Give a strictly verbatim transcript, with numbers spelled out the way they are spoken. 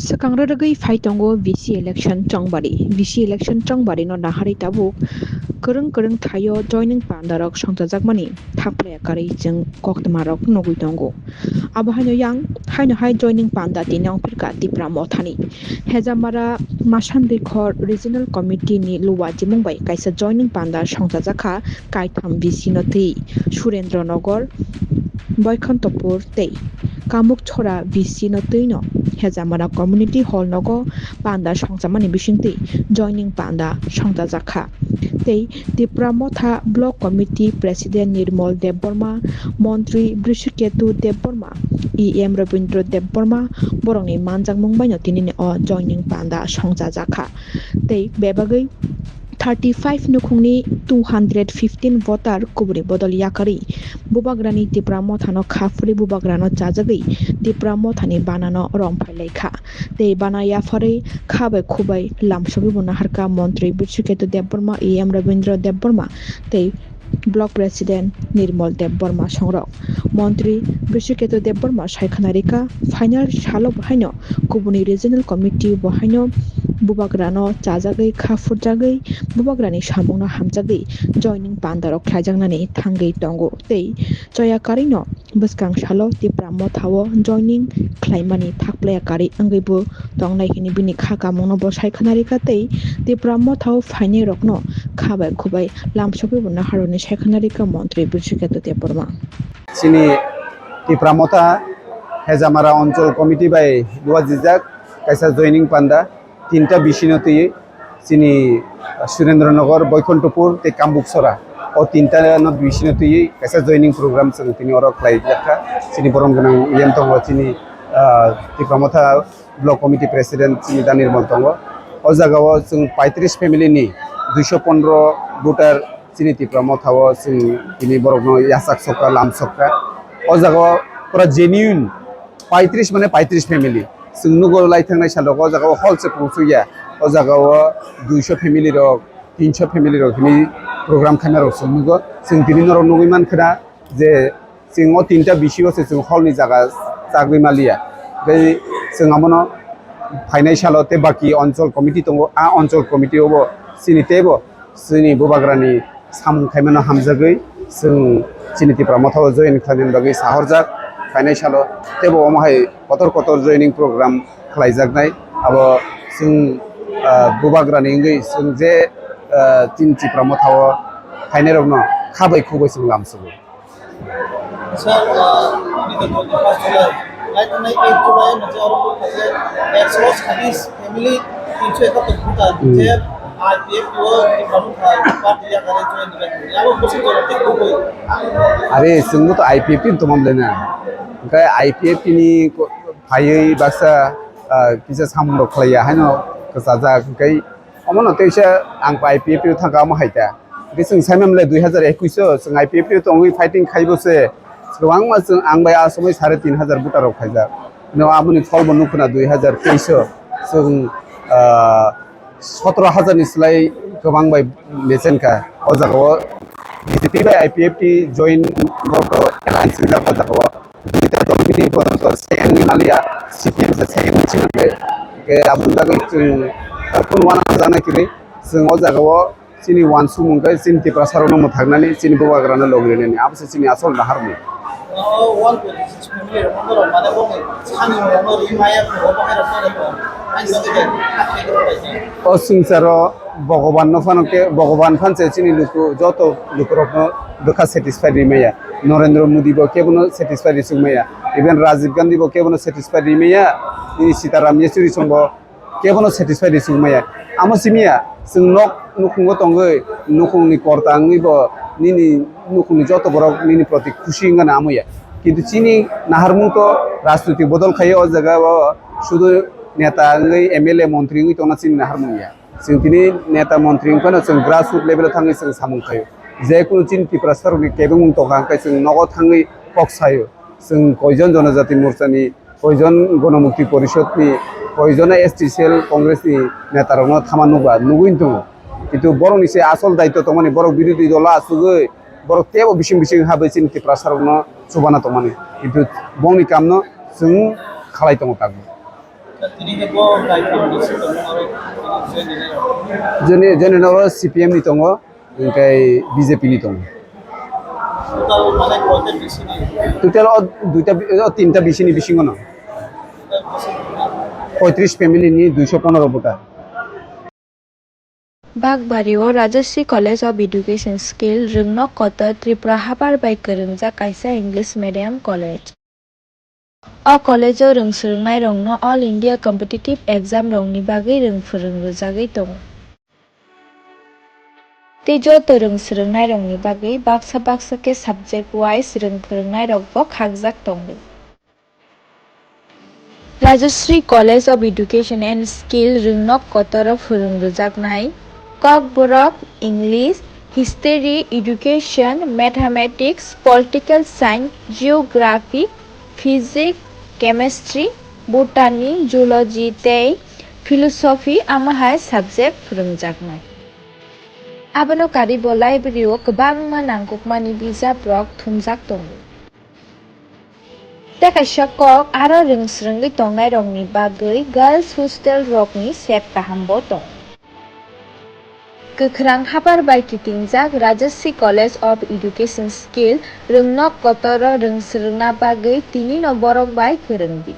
Swkang rwrwgwi phai tongo V C election chongbari. V C election chongbari no naharwi tabuk kwrwng kwrwng thaio joining panda rok songchajakmani thapla yakarwi chwng koktwma rok nugwi tongo. Abo haino yang haino hai joining panda tini ongphirkha Tipra Mothani. Hejamara Masandikhor Regional Committee ni luwa jimung bai kaisa joining panda songchajakha kaitham V C no twi Surendra Nagar, Boikhantopur tei Kamukchhora V C no twi no Hejamara Community Hall nogo panda songchamani bisingtwi joining panda songchajakha. Tei Tipra Motha Block Committee President Nirmal Debbarma, Montri Brishiketu Debbarma, E M Rabindra Debbarma borokni manjakmung baino tinini o joining panda songchajakha. Tei bebagwi thirty five nukhungni two hundred fifteen voter kubuni bodol yakarwi Bubagrani Tipra Mothano kha phuri Bubagrano chajagwi Tipra Mothani banano romphai laikha. Tei bana yapharwi kha bai khu bai lamsogwi bo naharkha Montri Brishiketu Debbarma, E M Rabindra Debbarma tei Block President Nirmal Debbarma songrok. Montri Brishiketu Debbarma sai khwna rikha, final salo bo haino kubuni Regional Committee bo haino Bubagrano chajagwi kha phurjagwi Bubagrani samungno hamjagwi joining pandarok khlaijaknani thangwi tongo tei choya karwino bwskang salo Tipra Mothao joining khlaimani thapla yakarwi wngwi bo tongnai hwnwi bini kha kamungno bo sai khwna rikha tei Tipra Mothao phainairokno kha bai khu bai lamsogwi bo naharwi sai khwna rikha Montri Brishiketu Debbarma. Chini Tipra Motha Hejamara Onchol Committee bai luajijak kaisa joining panda tinta V C no twi chini Surendra Nagar, Boikhantopur tei Kambuksora. O tinta no V C no twi kaisa joining program chwng tini oro khlai jakha. Chini borom gwnang yem tongo chini, ah, Tipra Motha Block Committee President chini Danirmal tongo. O jaga o chwng paitris family ni duiso pondro voter chini Tipra Motha o chwng tini borok no yachak sokha, lam sokha. O jaga o pura genuine paitris mane paitris family. Chwng nugo lai thangnai sal rok o jaga o hall se kwrwngsuk ya. O jaga o duiso family rok, tinso family rok hwnwi program khaina rok chwng nugo. Chwng tini norok nugwi mankha na je chwng o tinta V C o se chwng hall ni jaga chagwi maliya. Tei chwng abono phainai salo tei baki onchol committee tongo. A onchol committee o bo chini teibo chini Bubagrani samung khaimano hamjagwi chwng chini Tipra Mothao join khlainani bagwi sahorjak. Phainai salo teibo omo hai kotor kotor joining program khlaijaknai. Abo chwng, ah, Bubagrani wngwi chwng je, ah, chini Tipra Mothao phainairokno kha bai khu bai chwng lamsugo. Sir, ah, bini to first July, lai thangnai eight July no je oro kok khaje ekso chhallis family, tinso ekattor voter, hmm, je I P F T o Tipra Motha party yakare join dibai. Abo bwswk jora tei kubui. Are, chwngbo to I P F T ni tongma bwlai na. Hwnkhe I P F T ni ko-, phaiwi baksa, ah, kisa samung rok khlaiya haino kwchajak, hwnkhe omono teisa ang I P F T o thangkha omo hai ta. Hwnkhe chwng saimamle dui hazar ekwis o chwng I P F T o tongwi fighting khaibo se kwbangma chwng ang bai a somoi sare tin hazar voter rok khaijak. No aboni pholbo nukhuna dui hazar teis o chwng, ah, sotoro hazar ni slai kwbang bai mechenkha. O jaga o B J P bai I P F T join borok alliance wngjak o jaga o. Duita dol bini bono to second ni maliya, C P M se second ni chini bai. Ke aboni bagwi chwng kunu wana jana kiri, chwng o jaga o chini wansukmung khe chini Tiprasa rokno mwthaknani, chini Bubagrano logi rwnani, abo se chini asol naharmung. O one twenty six family rok no mane bo sani rok no ri maya ko bo hai rok no rek o. Ang sa de ha ke ro bai. O swngcharo Bhogoban no phano khe, Bhogoban phan se chini luku, joto lukurokno bwkha satisfied ri maya. Narendra Modi bo kebono satisfied ri sung maya. Even Rajiv Gandhi bo kebono satisfied ri maya. Nini Sitaram Yechury song bo kebono satisfied ri sung maya. Amo simi ya, chwng nok nukhungo tongwi, nukhungni korta wngwi bo nini nukhungni joto borok nini proti khusi wngano amo ya. Kintu chini naharmung to rajnoitik bodol khaio o jaga o, sudu neta wngwi M L A montri wngwi tongna chini naharmung ya. Chwng tini neta montri wngphano chwng grassroot level o thangwi chwng samung khaio. Je kunu chini Tiprasa rokni kebengmung tongkha hwnkhe chwng nogo thangwi kok saio. Chwng koijon Jonojati Morchani, koijon Gonomukti Porishod ni, koijon S T cell Congress ni neta rokno thama nukba nugwi tongo. Kintu borokni se asol daitw tongmani borok birodhi dolo achugwi borok teibo bising bising habwi chini Tiprasa rokno chubana tongmani. Kintu bongni kamno chwng khalai tongo tabuk. Joni, joni nogo C P M ni tongo, hingke B J P ni tongo. Total o duita, o tinta B C ni bisingo no. Poitris family ni duiso pondro voter. Bagbario Rajashree College of Education skill rwngnok kotor Tripura habar bai kwrwngjak kaisa English medium college. O college o rwng swrwngnairokno All India competitive exam rokni bagwi rwng phwrwng rwjagwi tongo. Tei joto rwng swrwngnairokni bagwi baksa baksa khe subject wise rwng phwrwngnairokbo khakjak tongo. Rajashree College of Education and Skill rwngnok kotoro phwrwng rwjaknai Kokborok, English, History, Education, Mathematics, Political Science, Geography, Physics, Chemistry, Botany, Zoology tei Philosophy, amo hai subject phwrwngjaknai. Abono karwi bo library-o kwbangma nangkukmani bijaprok thumjak tongo. Tei kaisa kok aro rwng swrwngwi tongnairokni bagwi girls hostel rokni set kahambo tongo. Kwkhwrang habar bai kitingjak Rajashree College of Education skill rwngnok kotoro rwng swrwngna bagwi tinino borok bai kwrwngdi.